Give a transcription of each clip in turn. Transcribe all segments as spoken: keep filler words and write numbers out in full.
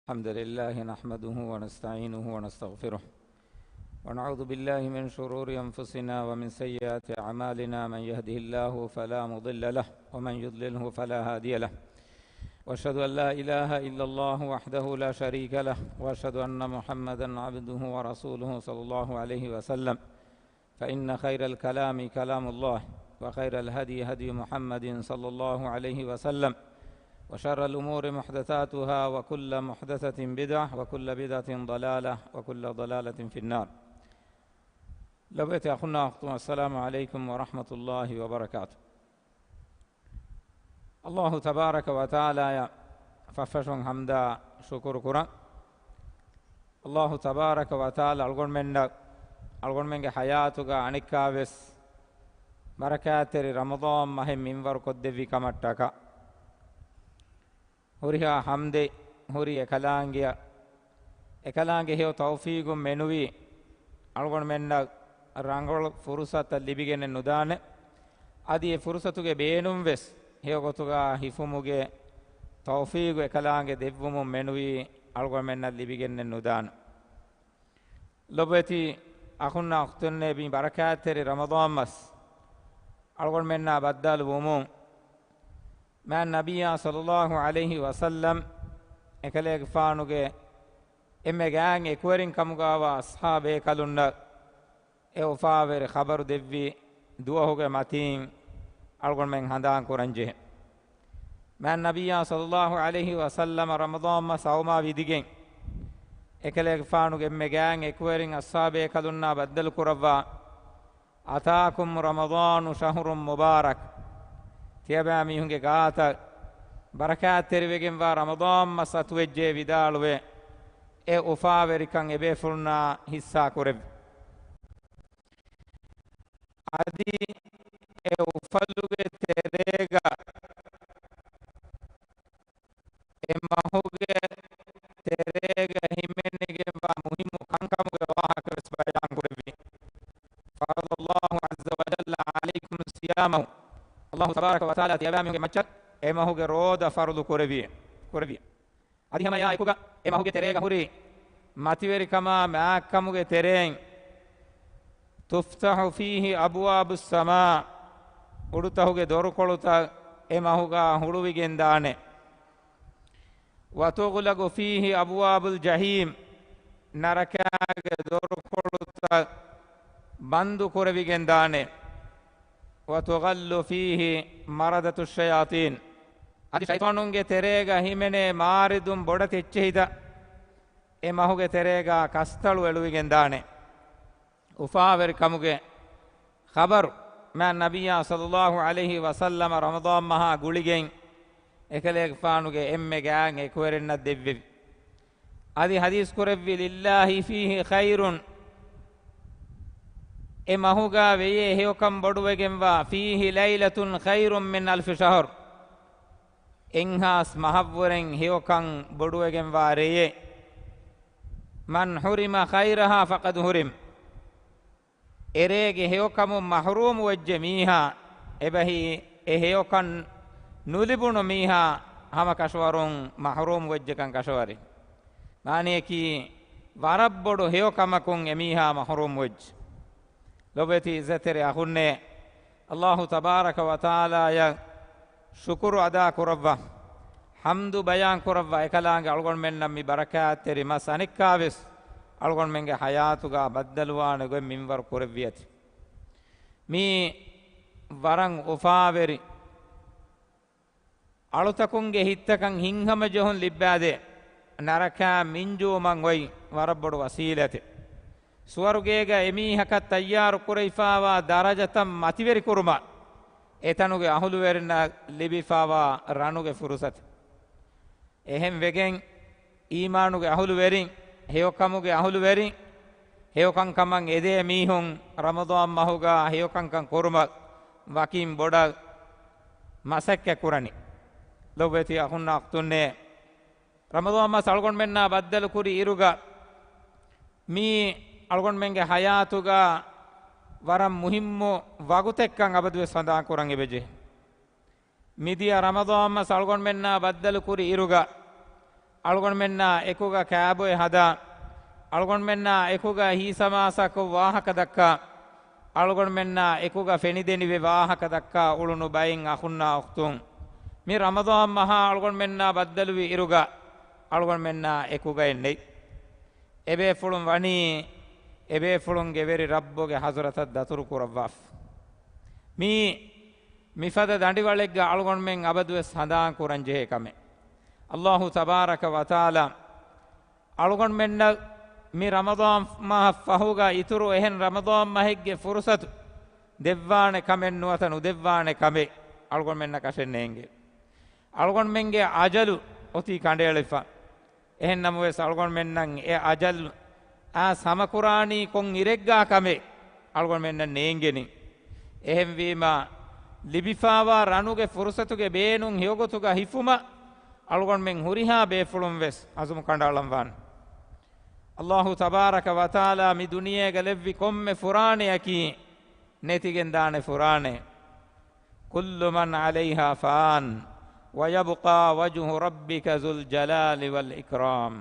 الحمد لله نحمده ونستعينه ونستغفره، ونعوذ بالله من شرور أنفسنا ومن سيئات أعمالنا، من يهده الله فلا مضل له ومن يضلله فلا هادي له، وأشهد أن لا إله إلا الله وحده لا شريك له، وأشهد أن محمدا عبده ورسوله صلى الله عليه وسلم، فإن خير الكلام كلام الله، وخير الهدي هدي محمد صلى الله عليه وسلم، وشر الأمور محدثاتها، وكل محدثة بدعة، وكل بدعة ضلالة، وكل ضلالة في النار. ލޮބުވެތި އަޚުންނާ އުޚްތުން، السلام عليكم ورحمة الله وبركاته. އައްލާހު ތަބާރަކަ ވަތަޢާލާއަށް ފަށްފަށުން ޙަމްދާ ޝުކުރު ކުރަން. އައްލާހު ތަބާރަކަ ވަތަޢާލާ އަޅުގަނޑުމެންނަށް، އަޅުގަނޑުމެންގެ ޙަޔާތުގަ އަނެއްކާވެސް ބަރަކާތްތެރި ރަމަޟާން މަހެއް މިންވަރު ކޮށްދެއްވި ކަމަށްޓަކާ، ހުރިހާ ޙަމްދެއް ހުރީ އެކަލާނގެއަށް. އެކަލާނގެ ހެޔޮ ތައުފީގުން މެނުވީ އަޅުގަނޑުމެންނަށް ރަނގަޅު ފުރުޞަތަށް ލިބިގެނެއް ނުދާނެ. އަދި އެ ފުރުޞަތުގެ ބޭނުން ވެސް ހެޔޮ ގޮތުގަ ހިފުމުގެ ތައުފީގު އެކަލާނގެ ދެއްވުމުން މެނުވީ އަޅުގަނޑުމެންނަށް ލިބިގެންނެއް ނުދާނެ. ލޮބުވެތި އަޚުންނާ އުޚްތުންނޭ، މި ބަރަކާތްތެރި ރަމަޟާން މަސް އަޅުގަނޑުމެންނާ ބައްދަލު ވުމުން، މާތް ނަބިއްޔާ ޞައްލައްލާހު ޢަލައިހި ވަސައްލަމް އެކަލޭގެފާނުގެ އެންމެ ގާތް އެކުވެރިން ކަމުގައިވާ އަޞްޙާބޭކަލުންނަށް އެ އުފާވެރި ޚަބަރު ދެއްވި ދުވަހުގެ މަތީން އަޅުގަނޑުމެން ހަނދާން ކުރަން ޖެހޭ. މާތް ނަބިއްޔާ ޞައްލައްލާހު ޢަލައިހި ވަސައްލަމަ ރަމަޟާން މަސް އައުމާ ވިދިގެން، އެކަލޭގެފާނުގެ އެންމެ ގާތް އެކުވެރިން އަޞްޙާބޭކަލުންނާ ބައްދަލު ކުރައްވާ، "أتاكم رمضان شهر مبارك." ތިޔަބައިމީހުންގެ ގާތަށް ބަރަކާތްތެރިވެގެންވާ ރަމަޟާން މަސް އަތުވެއްޖެ ވިދާޅުވެ، އެ އުފާވެރިކަން އެބޭފުޅުންނާ ޙިއްޞާ ކުރެއްވި. އަދި އެ އުފަލުގެ ތެރޭގަ އެ މަހުގެ ތެރޭގަ ހިމެނިގެންވާ މުހިއްމު ކަންކަމުގެ ވާހަކަ ވެސް ބަޔާން ކުރެއްވި. "فرض الله عز وجل عليكم صيامه." އައްލާހު ތަބާރަކަ ވަތަޢާލާ ތިޔަބައިމީހުންގެ މައްޗަށް އެ މަހުގެ ރޯދަ ފަރުޟު ކުރެއްވި، ކުރެއްވި. އަދި ހަމަ އެއާ އެކުގަ އެ މަހުގެ ތެރޭގަ ހުރި މަތިވެރިކަމާ މާތްކަމުގެ ތެރެއިން، "تفتح فيه أبواب السماء." އުޑުތަހުގެ ދޮރުކޮޅުތައް އެ މަހުގަ ހުޅުވިގެން ދާނެ. "وتغلق فيه أبواب الجحيم." ނަރަކާގެ ދޮރުކޮޅުތައް ބަންދު ކުރެވިގެން ދާނެ. "وتغل فيه مردة الشياطين." އަދި ޝައިޠާނުންގެ ތެރޭގަ ހިމެނޭ މާރިދުން ބޮޑެތި އެއްޗެހިތައް އެ މަހުގެ ތެރޭގަ ކަސްތަޅު އެޅުވިގެން ދާނެ. އުފާވެރިކަމުގެ ޚަބަރު މާތް ނަބިއްޔާ ޞައްލައްލާހު ޢަލައިހި ވަސައްލަމަ ރަމަޟާން މަހާ ގުޅިގެން އެކަލޭގެފާނުގެ އެންމެ ގާތް އެކުވެރިންނަށް ދެއްވެވި. އަދި ޙަދީޘް ކުރެއްވި، "لله فيه خير." އެ މަހުގަ ވެޔޭ ހެޔޮކަން ބޮޑުވެގެންވާ، "فيه ليلة خير من ألف شهر." އެއްހާސް މަހަށްވުރެން ހެޔޮކަން ބޮޑުވެގެންވާ ރެޔެއް. "من حرم خيرها فقد حرم." އެރޭގެ ހެޔޮކަމުން މަޙްރޫމު ވެއްޖެ މީހާ، އެބަހީ އެ ހެޔޮކަން ނުލިބުނު މީހާ ހަމަ ކަށަވަރުން މަޙްރޫމު ވެއްޖެކަން ކަށަވަރި. މާނަޔަކީ، ވަރަށް ބޮޑު ހެޔޮ ކަމަކުން އެމީހާ މަޙްރޫމް ވެއްޖެ. ލޮބުވެތި އިއްޒަތްތެރި އަޚުންނޭ، އައްލާހު ތަބާރަކަ ވަތަޢާލާޔަށް ޝުކުރު އަދާ ކުރައްވާ، ޙަމްދު ބަޔާން ކުރައްވާ، އެކަލާނގެ އަޅުގަނޑުމެންނަށް މި ބަރަކާތްތެރި މަސް އަނެއްކާވެސް އަޅުގަނޑުމެންގެ ޙަޔާތުގަ ބައްދަލުވާނެ ގޮތް މިންވަރު ކުރެއްވި އެތި. މީ ވަރަށް އުފާވެރި އަޅުތަކުންގެ ހިތްތަކަށް ހިތްހަމަޖެހުން ލިއްބާދޭ، ނަރަކާ މިންޖުވުމަށް އޮތް ވަރަށް ބޮޑު ވަސީލަތެއް. ސުވަރުގޭގަ އެމީހަކަށް ތައްޔާރު ކުރެވިފާވާ ދަރަޖަތައް މަތިވެރި ކުރުމަށް، އެތަނުގެ އަހުލުވެރިންނަށް ލިބިފާވާ ރަނުގެ ފުރުސަތެއް. އެހެން ވެގެން، އީމާނުގެ އަހުލުވެރިން، ހެޔޮކަމުގެ އަހުލުވެރިން، ހެޔޮކަންކަމަށް އެދޭ މީހުން ރަމަޟާން މަހުގަ ހެޔޮކަންކަން ކުރުމަށް ވަކިން ބޮޑަށް މަސައްކަތް ކުރަނީ. ލޮބުވެތި އަޚުންނާ އުޚްތުންނޭ، ރަމަޟާން މަސް އަޅުގަނޑުމެންނާ ބައްދަލު ކުރި އިރުގަ، މީ އަޅުގަނޑުމެންގެ ޙަޔާތުގަ ވަރަށް މުހިއްމު ވަގުތެއްކަން އަބަދުވެސް ހަނދާން ކުރަން އެބަޖެހޭ. މިދިޔަ ރަމަޟާން މަސް އަޅުގަނޑުމެންނާ ބައްދަލު ކުރި އިރުގަ، އަޅުގަނޑުމެންނާ އެކުގަ ކާބޮއެ ހަދާ، އަޅުގަނޑުމެންނާ އެކުގަ ހީސަމާސާކޮށް ވާހަކަ ދައްކާ، އަޅުގަނޑުމެންނާ އެކުގަ ފެނިދެނިވެ ވާހަކަ ދައްކާ އުޅުނު ބައެއް އަޚުންނާ އުޚްތުން، މި ރަމަޟާން މަހާ އަޅުގަނޑުމެންނާ ބައްދަލުވި އިރުގަ އަޅުގަނޑުމެންނާ އެކުގައެއް ނެތް. އެބޭފުޅުން ވަނީ އެބޭފުޅުންގެ ވެރި ރައްބުގެ ޙަޟްރަތަށް ދަތުރު ކުރައްވާފަ. މީ މިފަދަ ދަނޑިވަޅެއްގަ އަޅުގަނޑުމެން އަބަދުވެސް ހަނދާން ކުރަން ޖެހޭ ކަމެއް. އައްލާހު ތަބާރަކަ ވަތަޢާލާ އަޅުގަނޑުމެންނަށް މި ރަމަޟާން މަހަށް ފަހުގަ އިތުރު އެހެން ރަމަޟާން މަހެއްގެ ފުރުޞަތު ދެއްވާނެ ކަމެއް ނުވަތަ ނުދެއްވާނެ ކަމެއް އަޅުގަނޑުމެންނަކަށެއް ނޭނގެ. އަޅުގަނޑުމެންގެ އަޖަލު އޮތީ ކަނޑައެޅިފަ. އެހެން ނަމަވެސް، އަޅުގަނޑުމެންނަށް އެ އަޖަލު އާސް ހަމަކުރާނީ ކޮން އިރެއްގާ ކަމެއް އަޅުގަނޑުމެންނަށް ނޭނގެނީ. އެހެންވީމަ، ލިބިފާވާ ރަނުގެ ފުރުޞަތުގެ ބޭނުން ހެޔޮގޮތުގަ ހިފުމަށް އަޅުގަނޑުމެން ހުރިހާ ބޭފުޅުން ވެސް އަޒުމު ކަނޑައަޅަންވާނެ. އައްލާހު ތަބާރަކަ ވަތަޢާލާ މި ދުނިޔޭގަ ލެއްވި ކޮންމެ ފުރާނަޔަކީ ނެތިގެންދާނެ ފުރާނައެއް. كل من عليها فان ويبقى وجه ربك ذو الجلال والإكرام.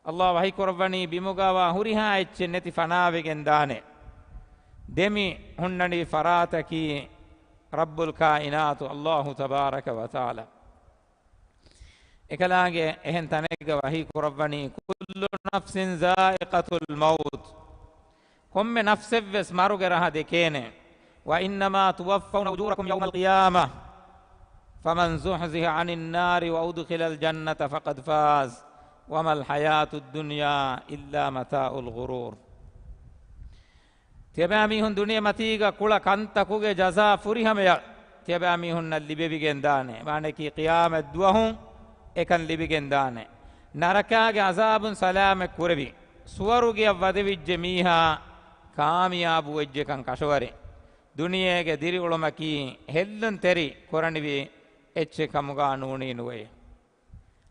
އައްލާ ވަޙީ ކުރައްވަނީ ބިމުގަވާ ހުރިހާ އެއްޗެއް ނެތި ފަނާވެގެން ދާނެ. ދެމި ހުންނަނީ ފަރާތަކީ ރައްބުލް ކާއިނާތު އައްލާހު ތަބާރަކަ ވަތަޢާލާ. އެކަލާނގެ އެހެން ތަނެއްގަ ވަޙީ ކުރައްވަނީ، كل نفس ذائقة الموت. ކޮންމެ ނަފްސެއްވެސް މަރުގެ ރަހަ ދެކޭނެ. وإنما توفون أجوركم يوم القيامة فمن زحزح عن النار وأدخل الجنة فقد فاز وما الحياة الدنيا إلا متاع الغرور. ތިޔަބައިމީހުން ދުނިޔެމަތީގަ ކުޅަ ކަންތަކުގެ ޖަޒާ ފުރިހަމަޔަށް ތިޔަބައިމީހުންނަށް ލިބެވިގެންދާނެ. ވާނެކީ ޤިޔާމަތް ދުވަހު އެކަން ލިބިގެންދާނެ. ނަރަކާގެ ޢަޒާބުން ސަލާމަތް ކުރެވި، ސުވަރުގެއަށް ވަދެވިއްޖެ މީހާ ކާމިޔާބު ވެއްޖެކަން ކަށަވަރެއް. ދުނިޔޭގެ ދިރިއުޅުމަކީ ހެއްލުންތެރި ކުރަނިވި އެއްޗެއް ކަމުގަ ނޫނީ ނުވޭ.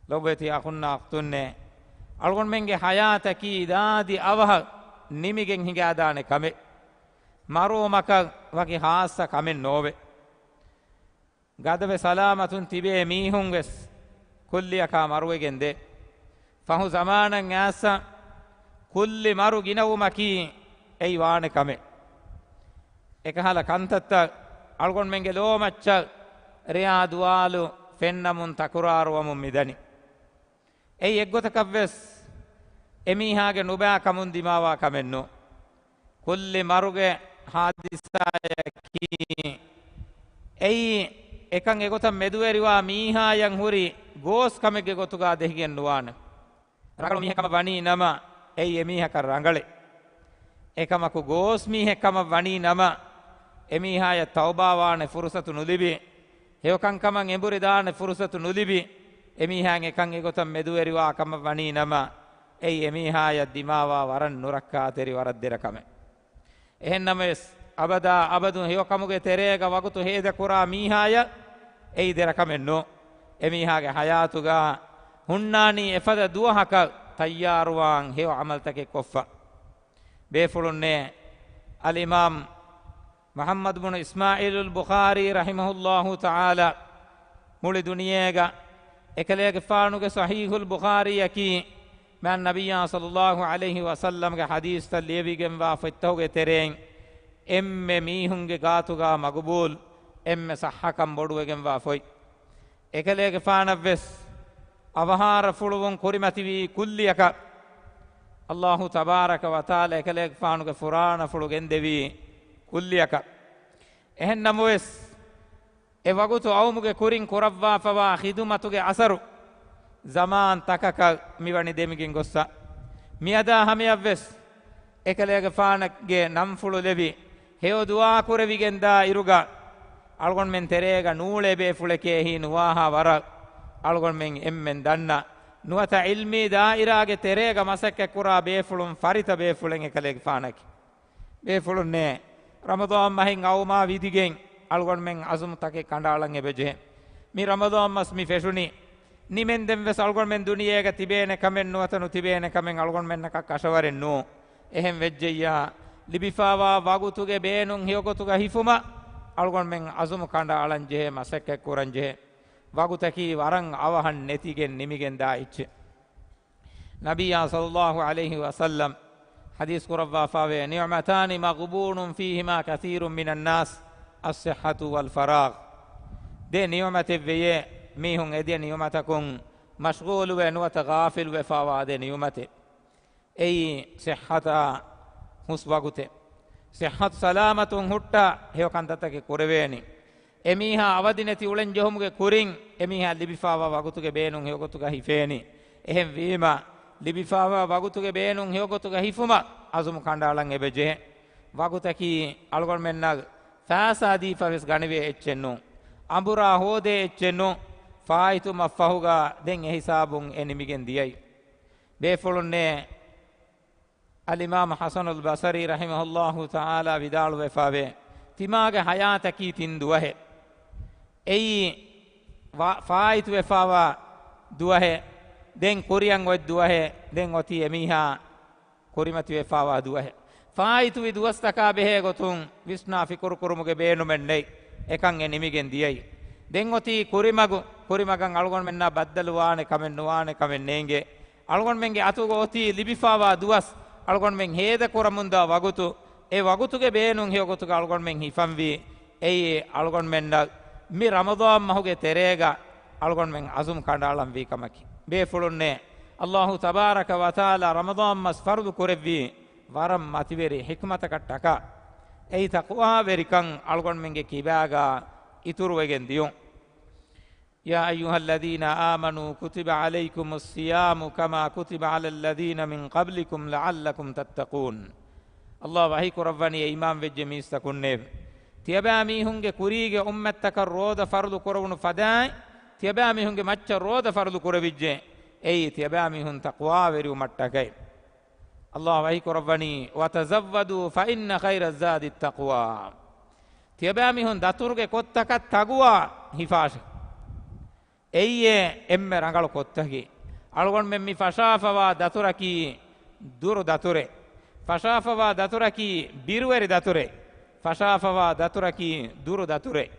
ލޮބުވެތި އަޚުންނާ އުޚްތުންނޭ، އަޅުގަނޑުމެންގެ ޙަޔާތަކީ ދާދި އަވަހަށް ނިމިގެން ހިނގާދާނެ ކަމެއް. މަރުވުމަކަށް ވަކި ޚާއްޞަ ކަމެއް ނޯވެ. ގަދަވެ ސަލާމަތުން ތިބޭ މީހުން ވެސް ކުއްލިއަކާ މަރުވެގެން ދޭ. ފަހު ޒަމާނަށް އައިސް ކުއްލި މަރު ގިނަވުމަކީ އެއީ ވާނެ ކަމެއް. އެކަހަލަ ކަންތައްތައް އަޅުގަނޑުމެންގެ ލޯމައްޗަށް ރެޔާ ދުވާލު ފެންނަމުން ތަކުރާރުވަމުން މިދަނީ. އެއީ އެއްގޮތަކަށްވެސް އެމީހާގެ ނުބައިކަމުން ދިމާވާ ކަމެއް ނޫން. ކުއްލި މަރުގެ ހާދިސާއަކީ އެއީ އެކަން އެގޮތަށް މެދުވެރިވާ މީހާޔަށް ހުރި ގޯސް ކަމެއްގެ ގޮތުގަ ދެހިގެން ނުވާނެ. ރަނގަޅު މީހެއް ކަމަށް ވަނީ ނަމަ، އެއީ އެމީހަކަށް ރަނގަޅޭ. އެކަމަކު ގޯސް މީހެއް ކަމަށް ވަނީ ނަމަ، އެމީހާޔަށް ތައުބާވާނެ ފުރުޞަތު ނުލިބި، ހެޔޮކަންކަމަށް އެނބުރިދާނެ ފުރުޞަތު ނުލިބި، އެމީހާއަށް އެކަން އެގޮތަށް މެދުވެރިވާ ކަމަށް ވަނީ ނަމަ، އެއީ އެމީހާޔަށް ދިމާވާ ވަރަށް ނުރައްކާތެރި ވަރަށް ދެރަ ކަމެއް. އެހެންނަމަވެސް، އަބަދާ އަބަދުން ހެޔޮކަމުގެ ތެރޭގަ ވަގުތު ހޭދަކުރާ މީހާޔަށް އެއީ ދެރަކަމެއް ނޫން. އެމީހާގެ ޙަޔާތުގަ ހުންނާނީ އެފަދަ ދުވަހަކަށް ތައްޔާރުވާން ހެޔޮ ޢަމަލުތަކެއް ކޮށްފަ. ބޭފުޅުންނޭ، އަލްއިމާމް މުޙައްމަދު ބުނު އިސްމާޢީލުލް ބުޚާރީ ރަޙިމަހުﷲ ތަޢާލާ މުޅި ދުނިޔޭގަ އެކަލޭގެފާނުގެ ޞަޙީޙުލް ބުޚާރީއަކީ، މާތް ނަބިއްޔާ ޞައްލަﷲ ޢަލައިހި ވަސައްލަމްގެ ޙަދީޘްތައް ލިޔެވިގެންވާ ފޮތްތަކުގެ ތެރެއިން އެންމެ މީހުންގެ ގާތުގަ މަގުބޫލް، އެންމެ ޞައްޙަކަން ބޮޑުވެގެންވާ ފޮތް. އެކަލޭގެފާނަށްވެސް އަވަހާރަފުޅުވުން ކުރިމަތިވީ ކުއްލިއަކަށް، ﷲ ތަބާރަކަ ވަތަޢާލާ އެކަލޭގެފާނުގެ ފުރާނަފުޅު ގެންދެވީ ކުއްލިއަކަށް. އެހެން ނަމަވެސް، އެ ވަގުތު ޤައުމުގެ ކުރިން ކުރައްވާފަވާ ޚިދުމަތުގެ އަސަރު ޒަމާންތަކަކަށް މިވަނީ ދެމިގެން ގޮއްސަ. މިއަދާ ހަމަޔަށްވެސް އެކަލޭގެފާނެއްގެ ނަންފުޅު ލެވި، ހެޔޮ ދުޢާ ކުރެވިގެންދާ އިރުގަ، އަޅުގަނޑުމެން ތެރޭގަ ނޫޅޭ ބޭފުޅެކޭ އެހީ ނުވާހާ ވަރަށް އަޅުގަނޑުމެން އެންމެން ދަންނަ، ނުވަތަ ޢިލްމީ ދާއިރާގެ ތެރޭގަ މަސައްކަތްކުރާ ބޭފުޅުން ފަރިތަ ބޭފުޅެއް އެކަލޭގެފާނަކީ. ބޭފުޅުންނޭ، ރަމަޟާން މަހެއް އައުމާ ވިދިގެން އަޅުގަނޑުމެން އަޒުމުތަކެއް ކަނޑައަޅަން އެބަޖެހޭ. މި ރަމަޟާން މަސް މި ފެށުނީ، ނިމެންދެން ވެސް އަޅުގަނޑުމެން ދުނިޔޭގަ ތިބޭނެ ކަމެއް ނުވަތަ ނުތިބޭނެ ކަމެއް އަޅުގަނޑުމެންނަކަށް ކަށަވަރެއް ނޫން. އެހެން ވެއްޖެއްޔާ، ލިބިފާވާ ވަގުތުގެ ބޭނުން ހެޔޮގޮތުގަ ހިފުމަށް އަޅުގަނޑުމެން އަޒުމު ކަނޑައަޅަން ޖެހޭ، މަސައްކަތް ކުރަން ޖެހޭ. ވަގުތަކީ ވަރަށް އަވަހަށް ނެތިގެން ނިމިގެން ދާ އެއްޗެއް. ނަބިއްޔާ ޞައްލައްލާހު ޢަލައިހި ވަސައްލަމް ޙަދީޘް ކުރައްވާފައިވޭ، نعمتان مغبون فيهما كثير من الناس، الصحة والفراغ. ދެ ނިޢުމަތެއް ވެޔޭ، މީހުން އެ ދެ ނިޢުމަތަކުން މަޝްޣޫލުވެ ނުވަތަ ޣާފިލުވެފައިވާ ދެ ނިޢުމަތެއް. އެއީ ޞިއްޙަތާ ހުސް ވަގުތެއް. ޞިއްޙަތު ސަލާމަތުން ހުއްޓާ ހެޔޮ ކަންތައްތަކެއް ކުރެވޭނީ. އެމީހާ އަވަދިނެތި އުޅެން ޖެހުމުގެ ކުރިން އެމީހާ ލިބިފައިވާ ވަގުތުގެ ބޭނުން ހެޔޮގޮތުގަ ހިފޭނީ. އެހެންވީމަ، ލިބިފައިވާ ވަގުތުގެ ބޭނުން ހެޔޮގޮތުގަ ހިފުމަށް އަޒުމު ކަނޑައަޅަން އެބަ ޖެހޭ. ވަގުތަކީ އަޅުގަނޑުމެންނަށް ފައިސާ ދީފަ ވެސް ގަނެވޭ އެއްޗެއް ނޫން. އަނބުރާ ހޯދޭ އެއްޗެއް ނޫން. ފާއިތުވުމަށްފަހުގަ ދެން އެހިސާބުން އެ ނިމިގެން ދިޔައީ. ބޭފުޅުންނޭ، އަލްއިމާމު ޙަސަނުލް ބަޞަރީ ރަޙިމަހުﷲ ތަޢާލާ ވިދާޅުވެފައިވޭ، ތިމާގެ ޙަޔާތަކީ ތިން ދުވަހެއް. އެއީ ވާ-، ފާއިތުވެފައިވާ ދުވަހެއް، ދެން ކުރިއަށް އޮތް ދުވަހެއް، ދެން އޮތީ އެމީހާ ކުރިމަތިވެފައިވާ ދުވަހެއް. ފާއިތުވި ދުވަސްތަކާ ބެހޭ ގޮތުން ވިސްނާ ފިކުރުކުރުމުގެ ބޭނުމެއް ނެތް. އެކަން އެ ނިމިގެން ދިޔައީ. ދެން އޮތީ ކުރިމަގު، ކުރިމަގަށް އަޅުގަނޑުމެންނާ ބައްދަލުވާނެ ކަމެއް ނުވާނެ ކަމެއް ނޭނގޭ. އަޅުގަނޑުމެންގެ އަތުގަ އޮތީ ލިބިފައިވާ ދުވަސް، އަޅުގަނޑުމެން ހޭދަކުރަމުންދާ ވަގުތު، އެ ވަގުތުގެ ބޭނުން ހެޔޮގޮތުގަ އަޅުގަނޑުމެން ހިފަންވީ. އެއީ އަޅުގަނޑުމެންނަށް މި ރަމަޟާން މަހުގެ ތެރޭގަ އަޅުގަނޑުމެން އަޒުމް ކަނޑައަޅަންވީ ކަމަކީ. ބޭފުޅުންނޭ، ﷲ ތަބާރަކަ ވަތަޢާލާ ރަމަޟާން މަސް ފަރުޟު ކުރެއްވީ ވަރަށް މަތިވެރި ޙިކްމަތަކަށްޓަކާ. އެއީ ތަޤްވާވެރިކަން އަޅުގަނޑުމެންގެ ކިބާގަ އިތުރުވެގެން ދިޔުން. يا أيها الذين آمنوا كتب عليكم الصيام كما كتب على الذين من قبلكم لعلكم تتقون. ﷲ ވަޙީ ކުރައްވަނީ އޭ އީމާން ވެއްޖެ މީސްތަކުންނޭވެ! ތިޔަބައިމީހުންގެ ކުރީގެ އުއްމަތްތަކަށް ރޯދަ ފަރުޟު ކުރެވުނު ފަދައިން، ތިޔަބައިމީހުންގެ މައްޗަށް ރޯދަ ފަރުޟު ކުރެވިއްޖެ. އެއީ ތިޔަބައިމީހުން ތަޤްވާވެރިވުމަށްޓަކައި. ﷲ ވަޙީ ކުރައްވަނީ، وتزودوا فإن خير الزاد التقوى. ތިޔަބައިމީހުން ދަތުރުގެ ކޮށްތަކަށް ތަޤްވާ ހިފާށެ. އެއީ އެންމެ ރަނގަޅު ކޮށްތަކެއް. އަޅުގަނޑުމެން މި ފަށާފަވާ ދަތުރަކީ ދުރު ދަތުރެއް. ފަށާފަވާ ދަތުރަކީ ބިރުވެރި ދަތުރެއް. ފަށާފަވާ ދަތުރަކީ ދުރު ދަތުރެއް.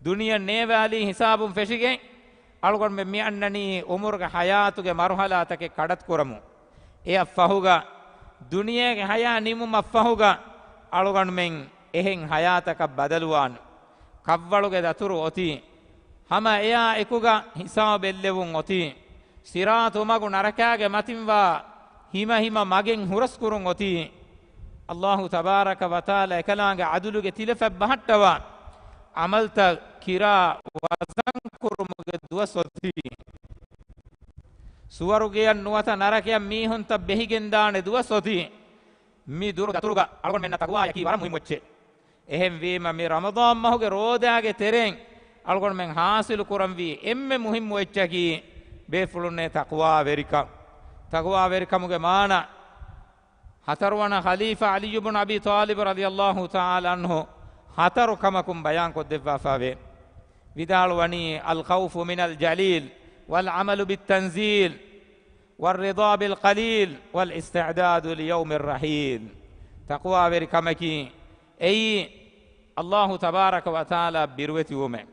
ދުނިޔެ ނޭވާލީ ހިސާބުން ފެށިގެން، އަޅުގަނޑުމެން މި އަންނަނީ އުމުރުގެ ޙަޔާތުގެ މަރުޙަލާތަކެއް ކަޑަތުކުރަމުން. އެއަށްފަހުގަ، ދުނިޔޭގެ ޙަޔާ ނިމުމަށްފަހުގަ، އަޅުގަނޑުމެން އެހެން ޙަޔާތަކަށް ބަދަލުވާން. ކަށްވަޅުގެ ދަތުރު އޮތީ، ހަމަ އެއާ އެކުގަ ހިސާބެއްލެވުން އޮތީ، ޞިރާޠު މަގު ނަރަކާގެ މަތިންވާ ހިމަހިމަ މަގެއް ހުރަސްކުރުން އޮތީ، ﷲ ތަބާރަކަ ވަތަޢާލާ އެކަލާނގެ ޢަދުލުގެ ތިލަފަތް ބަހައްޓަވާ ޢަމަލްތައް ކިރާ ވަޒަން ކުރުމުގެ ދުވަސް އޮތީ. ސުވަރުގެއަށް ނުވަތަ ނަރަކަޔަށް މީހުންތައް ބެހިގެންދާނެ ދުވަސް އޮތީ. މި ދުރު ދަތުރުގަ އަޅުގަނޑުމެންނަށް ތަޤްވާޔަކީ ވަރަށް މުހިއްމު އެއްޗެއް. އެހެންވީމަ، މި ރަމަޟާން މަހުގެ ރޯދާގެ ތެރެއިން އަޅުގަނޑުމެން ޙާޞިލު ކުރަންވީ އެންމެ މުހިއްމު އެއްޗަކީ ބޭފުޅުންނޭ ތަޤްވާވެރިކަން. ތަޤްވާވެރިކަމުގެ މާނަ، ހަތަރުވަނަ ޚަލީފާ ޢަލީ ބުން އަބީ ޠާލިބު ރަޟިޔަﷲ ތަޢާލާ ޢަންހު ހަތަރު ކަމަކުން ބަޔާން ކޮށްދެއްވާފައިވޭ. ވިދާޅުވަނީ، الخوف من الجليل والعمل بالتنزيل والرضا بالقليل والاستعداد ليوم الرحيل. ތަޤްވާވެރިކަމަކީ އެއީ ﷲ ތަބާރަކަ ވަތަޢާލާ ބިރުވެތިވުމެއް.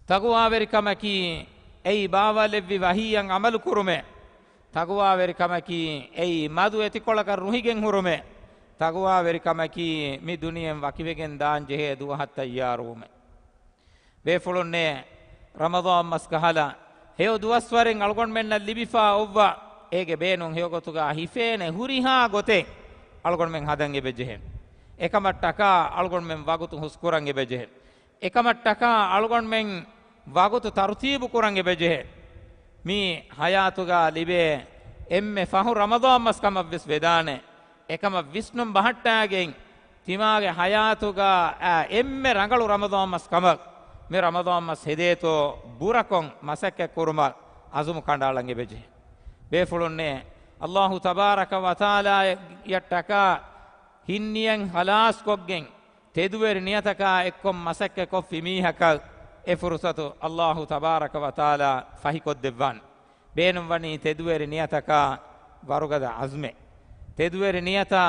ތަޤްވާވެރިކަމަކީ އެއީ ބާވާލެއްވި ވަޙީއަށް ޢަމަލު ކުރުމެއް. ތަޤްވާވެރިކަމަކީ އެއީ މަދު އެތިކޮޅަކަށް ރުހިގެން ހުރުމެއް. ތަޤްވާވެރިކަމަކީ މި ދުނިޔެއިން ވަކިވެގެން ދާން ޖެހޭ ދުވަހަށް ތައްޔާރުވުމެއް. ބޭފުޅުންނޭ، ރަމަޟާން މަސް ކަހަލަ ހެޔޮ ދުވަސްވަރެއް އަޅުގަނޑުމެންނަށް ލިބިފާ އޮއްވާ، އޭގެ ބޭނުން ހެޔޮގޮތުގަ ހިފޭނެ ހުރިހާ ގޮތެއް އަޅުގަނޑުމެން ހަދަން އެބަޖެހޭ. އެކަމަށްޓަކާ އަޅުގަނޑުމެން ވަގުތު ހުސްކުރަން އެބަޖެހޭ. އެކަމަށްޓަކާ އަޅުގަނޑުމެން ވަގުތު ތަރުތީބު ކުރަން އެބަޖެހޭ. މި ޙަޔާތުގަ ލިބޭ އެންމެ ފަހު ރަމަޟާން މަސް ކަމަށްވެސް ވެދާނެ. އެކަމަށް ވިސްނުން ބަހައްޓާގެން، ތިމާގެ ޙަޔާތުގަ އާ އެންމެ ރަނގަޅު ރަމަޟާން މަސް ކަމަށް މި ރަމަޟާން މަސް ހެދޭތޯ ބުރަކޮށް މަސައްކަތް ކުރުމަށް އަޒުމު ކަނޑައަޅަން އެބަޖެހޭ. ބޭފުޅުންނޭ، ﷲ ތަބާރަކަ ވަތަޢާލާއަށްޓަކާ ހިންނިޔަތް ޚަލާޞްކޮށްގެން، ތެދުވެރި ނިޔަތަކާ އެއްކޮށް މަސައްކަތް ކޮށްފި މީހަކަށް އެ ފުރުޞަތު ﷲ ތަބާރަކަ ވަތަޢާލާ ފަހިކޮށްދެއްވާނެ. ބޭނުންވަނީ ތެދުވެރި ނިޔަތަކާ ވަރުގަދަ ޢަޒްމެއް. ތެދުވެރި ނިޔަތާ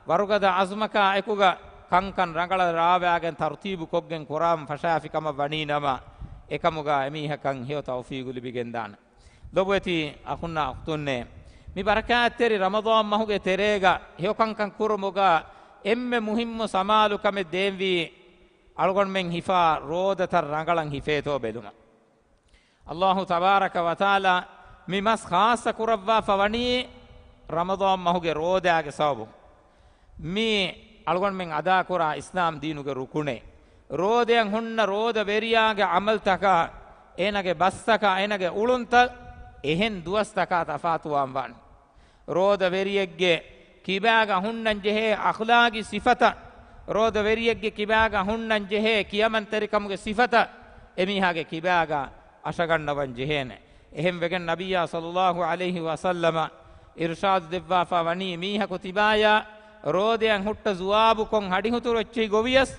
ވަރުގަދަ ޢަޒްމަކާ އެކުގަ ކަންކަން ރަނގަޅަށް ރާވާގެން ތަރުތީބު ކޮށްގެން ކުރާން ފަށާފި ކަމަށް ވަނީ ނަމަ، އެކަމުގަ އެމީހަކަށް ހެޔޮ ތައުފީގު ލިބިގެންދާނެ. ލޮބުވެތި އަޚުންނާ އުޚްތުންނޭ، މި ބަރަކާތްތެރި ރަމަޟާން މަހުގެ ތެރޭގަ ހެޔޮކަންކަން ކުރުމުގަ އެންމެ މުހިއްމު ސަމާލު ކަމެއް ދޭންވީ، އަޅުގަނޑުމެން ހިފާ ރޯދަތައް ރަނގަޅަށް ހިފޭތޯ ބެލުމަށް. އައްލާހު ތަބާރަކަ ވަތަޢާލާ މި މަސް ޚާއްޞަ ކުރައްވާފަ ވަނީ ރަމަޟާން މަހުގެ ރޯދާގެ ސަބަބުން. މީ އަޅުގަނޑުމެން އަދާކުރާ އިސްލާމް ދީނުގެ ރުކުނެއް. ރޯދައަށް ހުންނަ ރޯދަވެރިޔާގެ ޢަމަލްތަކާ، އޭނަގެ ބަސްތަކާ، އޭނަގެ އުޅުންތައް އެހެން ދުވަސްތަކާ ތަފާތުވާން ވާނެ. ރޯދަވެރިއެއްގެ ކިބާގަ ހުންނަން ޖެހޭ އަޚްލާގީ ސިފަތައް، ރޯދަވެރިއެއްގެ ކިބާގަ ހުންނަން ޖެހޭ ކިޔަމަންތެރިކަމުގެ ސިފަތައް އެމީހާގެ ކިބާގަ އަށަގަންނަވަން ޖެހޭނެ. އެހެން ވެގެން ނަބިއްޔާ ޞައްލައްލާހު ޢަލައިހި ވަސައްލަމަ އިރުޝާދު ދެއްވާފަ ވަނީ، މީހަކު ތިބާޔާ ރޯދައަށް ހުއްޓަ ޒުވާބުކޮށް ހަޑިހުތުރު އެއްޗެހި ގޮވިޔަސް،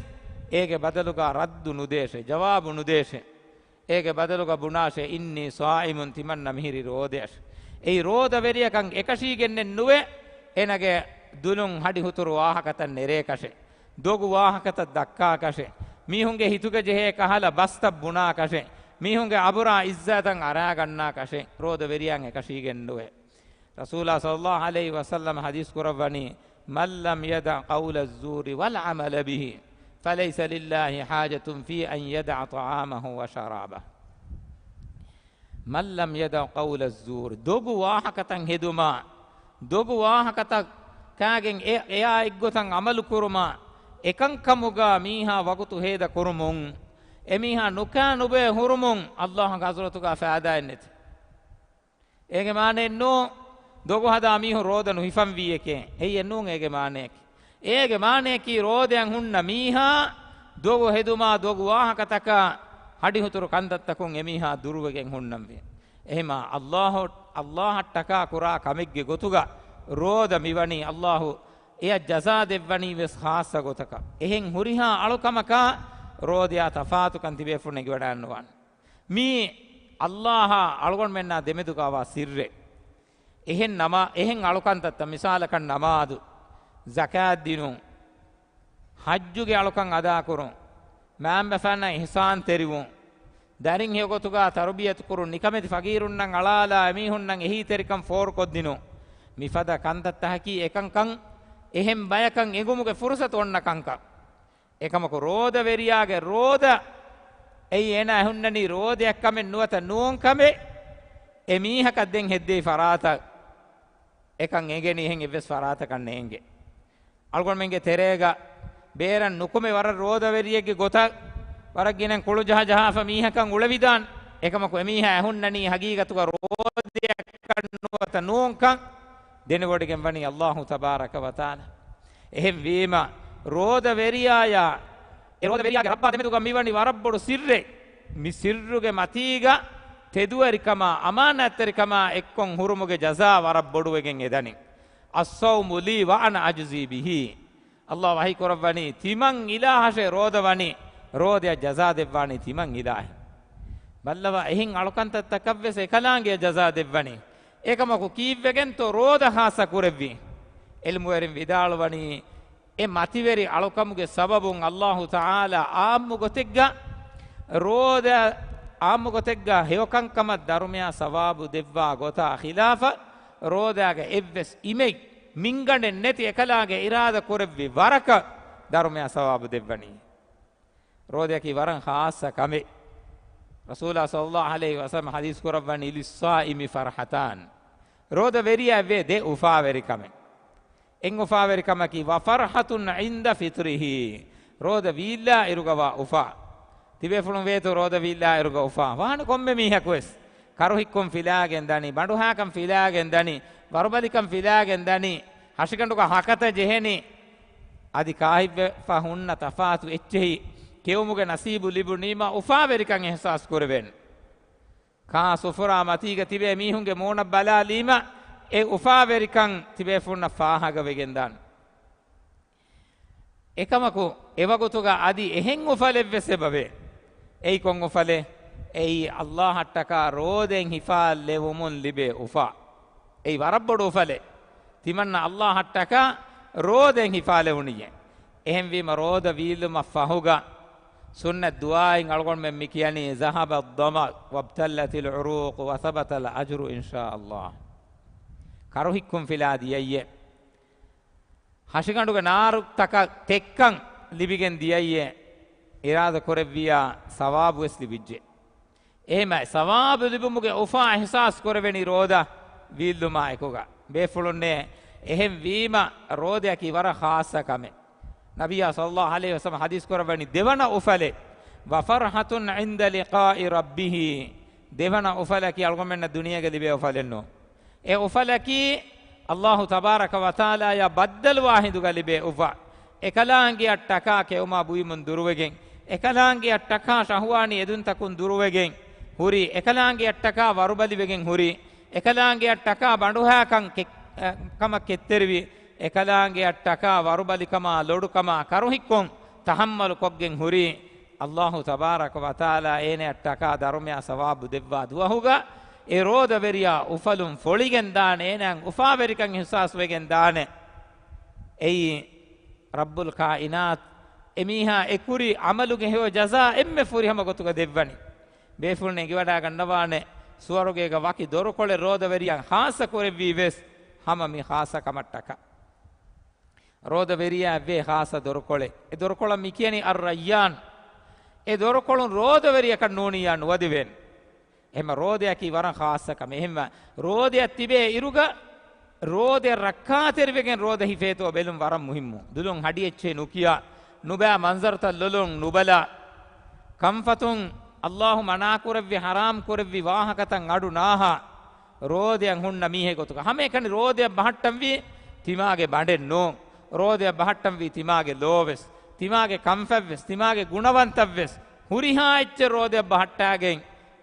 އޭގެ ބަދަލުގަ ރައްދު ނުދޭށޭ، ޖަވާބު ނުދޭށޭ. އޭގެ ބަދަލުގަ ބުނާށޭ، "އިންނީ ޞާއިމުން، ތިމަންނަ މިހިރީ ރޯދައަށް." އެއީ ރޯދަވެރިޔަކަށް އެކަށީގެންނެއް ނުވޭ، އޭނަގެ ދުލުން ހަޑިހުތުރު ވާހަކަތައް ނެރޭކަށެއް، ދޮގު ވާހަކަތައް ދައްކާކަށެއް، މީހުންގެ ހިތުގަ ޖެހޭ ކަހަލަ ބަސްތައް ބުނާކަށެއް، މީހުންގެ އަބުރާ އިއްޒާތަށް އަރާގަންނާކަށެއް ރޯދަވެރިޔާއަށް އެކަށީގެން ނުވޭ. ރަސޫލާ ޞައްލައްލާހު ޢަލައިހި ވަސައްލަމަ ޙަދީޘް ކުރައްވަނީ، "من لم يدع قول الزور والعمل به، فليس لله حاجة في أن يدع طعامه وشرابه." من لم يدع قول الزور، ދޮގު ވާހަކަތައް ހެދުމާ، ދޮގު ވާހަކަތައް ކާގެން އެ-، އެއާ އެއްގޮތަށް ޢަމަލު ކުރުމާ، އެކަންކަމުގަ މީހާ ވަގުތު ހޭދަ ކުރުމުން، އެމީހާ ނުކާ ނުބޭ ހުރުމުން، އައްލާހުގެ ޙަޟްރަތުގަ ފައިދާއެއް ނެތި. އޭގެ މާނައެއް ނޫން، ދޮގު ހަދާ މީހުން ރޯދަ ނުހިފަންވީއެކޭ. އެއީ އެއް ނޫން އޭގެ މާނަޔަކީ. އޭގެ މާނަޔަކީ ރޯދައަށް ހުންނަ މީހާ ދޮގު ހެދުމާ، ދޮގު ވާހަކަތަކާ ހަޑިހުތުރު ކަންތައްތަކުން އެމީހާ ދުރުވެގެން ހުންނަންވީ. އެހެމާ އައްލާހު، އައްލާހަށްޓަކާ ކުރާ ކަމެއްގެ ގޮތުގަ ރޯދަ މިވަނީ އައްލާހު އެޔަށް ޖަޒާ ދެއްވަނީ ވެސް ޚާއްޞަ ގޮތަކަށް. އެހެން ހުރިހާ އަޅުކަމަކާ ރޯދަޔާ ތަފާތުކަން ތިބޭފުޅުން އެނގިވަޑައިނުވާނެ. މީ އައްލާހާ އަޅުގަނޑުމެންނާ ދެމެދުގަވާ ސިއްރެއް. އެހެން ނަމާ-، އެހެން އަޅުކަންތައްތައް، މިސާލަކަށް ނަމާދު، ޒަކާތް ދިނުން، ޙައްޖުގެ އަޅުކަން އަދާކުރުން، މައިންބަފައިންނަށް އިޙްސާންތެރިވުން، ދަރިން ހެޔޮގޮތުގަ ތަރުބިޔަތުކުރުން، ނިކަމެތި ފަގީރުންނަށް އަޅާލާ އެމީހުންނަށް އެހީތެރިކަން ފޯރުކޮށްދިނުން، މިފަދަ ކަންތައްތަކަކީ އެކަންކަން އެހެން ބަޔަކަށް އެނގުމުގެ ފުރުޞަތު އޮންނަ ކަންކަން. އެކަމަކު ރޯދަވެރިޔާގެ ރޯދަ، އެއީ އޭނާ ހުންނަނީ ރޯދަޔަށް ކަމެއް ނުވަތަ ނޫން ކަމެއް، އެ މީހަކަށް ދެން ހެއްދެވި ފަރާތަށް އެކަން އެނގެނީ. އެހެން އެއްވެސް ފަރާތަކަށް ނޭނގެ. އަޅުގަނޑުމެންގެ ތެރޭގަ ބޭރަށް ނުކުމެ ވަރަށް ރޯދަވެރިއެއްގެ ގޮތަށް ވަރަށް ގިނަ ކުޅު ޖަހާ ޖަހާފަ މީހަކަށް އުޅެވިދާން. އެކަމަކު އެމީހާ އެހުންނަނީ ހަގީގަތުގަ ރޯދަޔަކަށް ނުވަތަ ނޫންކަން ދެނެވޮޑިގެން ވަނީ އައްލާހު ތަބާރަކަ ވަތަޢާލާ. އެހެންވީމަ، ރޯދަވެރިޔާޔާ އެ ރޯދަވެރިޔާގެ ރައްބާ ދެމެދުގަ މިވަނީ ވަރަށް ބޮޑު ސިއްރެއް. މި ސިއްރުގެ މަތީގަ ތެދުވެރިކަމާ، އަމާނާތްތެރިކަމާ އެއްކޮށް ހުރުމުގެ ޖަޒާ ވަރަށް ބޮޑުވެގެން އެދަނީ. "الصوم لي وأنا أجزي به." އައްލާ ވަޙީ ކުރައްވަނީ، ތިމަން އިލާހަށޭ ރޯދަ ވަނީ، ރޯދަޔަށް ޖަޒާ ދެއްވާނީ ތިމަން އިލާހެއް. ބައްލަވާ، އެހެން އަޅުކަންތައްތަކަށްވެސް އެކަލާނގެ ޖަޒާ ދެއްވަނީ. އެކަމަކު ކީއްވެގެންތޯ ރޯދަ ޚާއްޞަ ކުރެއްވީ؟ ޢިލްމުވެރިން ވިދާޅުވަނީ، އެ މަތިވެރި އަޅުކަމުގެ ސަބަބުން އައްލާހު ތަޢާލާ ޢާއްމު ގޮތެއްގަ ރޯދަ، ޢާއްމު ގޮތެއްގަ ހެޔޮކަންކަމަށް ދަރުމަޔާ ސަވާބު ދެއްވާ ގޮތާ ޚިލާފަށް، ރޯދާގެ އެއްވެސް އިމެއް މިންގަނޑެއް ނެތި އެކަލާނގެ އިރާދަ ކުރެއްވި ވަރަކަށް ދަރުމަޔާ ސަވާބު ދެއްވަނީ. ރޯދަޔަކީ ވަރަށް ޚާއްޞަ ކަމެއް. ރަސޫލާ ޞައްލައްލާހު ޢަލައިހި ވަސައްލަމަ ޙަދީޘް ކުރައްވަނީ، "للصائم فرحتان." ރޯދަވެރިޔާ ވޭ ދެ އުފާވެރިކަމެއް. އެއް އުފާވެރިކަމަކީ، "وفرحة عند فطره." ރޯދަ ވީއްލާ އިރުގަވާ އުފާ. ތިބޭފުޅުން ވޭތޯ ރޯދަ ވީއްލާ އިރުގަ އުފާ؟ ވާނެ ކޮންމެ މީހަކުވެސް. ކަރުހިއްކުން ފިލާގެން ދަނީ، ބަނޑުހާކަން ފިލާގެން ދަނީ، ވަރުބަލިކަން ފިލާގެން ދަނީ، ހަށިގަނޑުގަ ހަކަތަ ޖެހެނީ. އަދި ކާހިތްވެފަ ހުންނަ ތަފާތު އެއްޗެހި ކެއުމުގެ ނަސީބު ލިބުނީމަ އުފާވެރިކަން އިޙްސާސް ކުރެވޭނެ. ކާ ސުފުރާ މަތީގަ ތިބޭ މީހުންގެ މޫނަށް ބަލާލީމަ، އެ އުފާވެރިކަން ތިބޭފުންނަށް ފާހަގަވެގެންދާނެ. އެކަމަކު، އެވަގުތުގަ އަދި އެހެން އުފަލެއްވެސް އެބަވޭ. އެއީ ކޮން އުފަލެއް؟ އެއީ އައްލާހަށްޓަކާ ރޯދައިން ހިފާލެވުމުން ލިބޭ އުފާ. އެއީ ވަރަށް ބޮޑު އުފަލެއް. ތިމަންނަ އައްލާހަށްޓަކާ ރޯދައިން ހިފާލެވުނިއްޔޭ. އެހެންވީމަ، ރޯދަ ވީއްލުމަށް ފަހުގަ ސުންނަތް ދުޢާއިން އަޅުގަނޑުމެން މި ކިޔަނީ، ذهب الظمأ وابتلت العروق وثبت الأجر إن شاء الله. ކަރުހިއްކުން ފިލާ ދިޔައްޔޭ. ހަށިގަނޑުގެ ނާރުތަކަށް ތެއްކަން ލިބިގެން ދިޔައްޔޭ. އިރާދަ ކުރެއްވިޔާ ސަވާބު ވެސް ލިބިއްޖެ. އެހެމަ ސަވާބު ލިބުމުގެ އުފާ އިޙްސާސް ކުރެވެނީ ރޯދަ ވީއްލުމާ އެކުގަ. ބޭފުޅުންނޭ، އެހެން ވީމަ ރޯދަޔަކީ ވަރަށް ޚާއްޞަ ކަމެއް. ނަބިއްޔާ ޞައްލައްލާހު ޢަލައިހި ވަސައްލަމަ ޙަދީޘް ކުރައްވަނީ، ދެވަނަ އުފަލެއް، وفرحة عند لقاء ربه. ދެވަނަ އުފަލަކީ އަޅުގަނޑުމެންނަށް ދުނިޔޭގަ ލިބޭ އުފަލެއް ނޫން. އެ އުފަލަކީ އައްލާހު ތަބާރަކަ ވަތަޢާލާޔާ ބައްދަލުވާ ހިނދުގަ ލިބޭ އުފާ. އެކަލާނގެއަށްޓަކާ ކެއުމާ ބުއިމުން ދުރުވެގެން، އެކަލާނގެއަށްޓަކާ ޝަހުވާނީ އެދުންތަކުން ދުރުވެގެން ހުރި، އެކަލާނގެއަށްޓަކާ ވަރުބަލިވެގެން ހުރި، އެކަލާނގެއަށްޓަކާ ބަނޑުހާކަން ކެ-، އަ، ކަމަށް ކެތްތެރިވި، އެކަލާނގެއަށްޓަކާ ވަރުބަލިކަމާ ލޮޑުކަމާ ކަރުހިއްކުން ތަޙައްމަލު ކޮށްގެން ހުރި، އައްލާހު ތަބާރަކަ ވަތަޢާލާ އޭނައަށްޓަކާ ދަރުމަޔާ ސަވާބު ދެއްވާ ދުވަހުގަ، އެ ރޯދަވެރިޔާ އުފަލުން ފޮޅިގެން ދާނެ، އޭނައަށް އުފާވެރިކަން އިޙްސާސް ވެގެން ދާނެ. އެއީ ރައްބުލް ކާއިނާތު އެމީހާ އެ ކުރި ޢަމަލުގެ ހެޔޮ ޖަޒާ އެންމެ ފުރިހަމަ ގޮތުގަ ދެއްވަނީ. ބޭފުޅުން އެނގިވަޑާގަންނަވާނެ، ސުވަރުގޭގަ ވަކި ދޮރުކޮޅެއް ރޯދަވެރިޔަން ޚާއްޞަ ކުރެއްވީ ވެސް ހަމަ މި ޚާއްޞަ ކަމަށްޓަކާ. ރޯދަވެރިޔާ އެއްވޭ ޚާއްޞަ ދޮރުކޮޅެއް. އެ ދޮރުކޮޅަށް މި ކިޔަނީ އައްރައްޔާން. އެ ދޮރުކޮޅުން ރޯދަވެރިޔަކަށް ނޫނިއްޔާ ނުވަދެވޭނެ. އެހެމަ ރޯދަޔަކީ ވަރަށް ޚާއްޞަ ކަމެއް. އެހެމަ ރޯދަޔަށް ތިބޭ އިރުގަ ރޯދަޔަށް ރައްކާތެރިވެގެން ރޯދަ ހިފޭތޯ ބެލުން ވަރަށް މުހިއްމު. ދުލުން ހަޑި އެއްޗެއް ނުކިޔާ، ނުބައި މަންޒަރުތައް ލޮލުން ނުބަލާ، ކަންފަތުން އައްލާހު މަނާކުރެއްވި ޙަރާމް ކުރެއްވި ވާހަކަތައް އަޑު ނާހާ، ރޯދަޔަށް ހުންނަ މީހެއް ގޮތުގަ ހަމައެކަނި ރޯދަޔަށް ބަހައްޓަންވީ ތިމާގެ ބަނޑެއް ނޫން. ރޯދަޔަށް ބަހައްޓަންވީ ތިމާގެ ލޯވެސް، ތިމާގެ ކަންފަތްވެސް، ތިމާގެ ގުނަވަންތައްވެސް. ހުރިހާ އެއްޗެއް ރޯދަޔަށް ބަހައްޓާގެން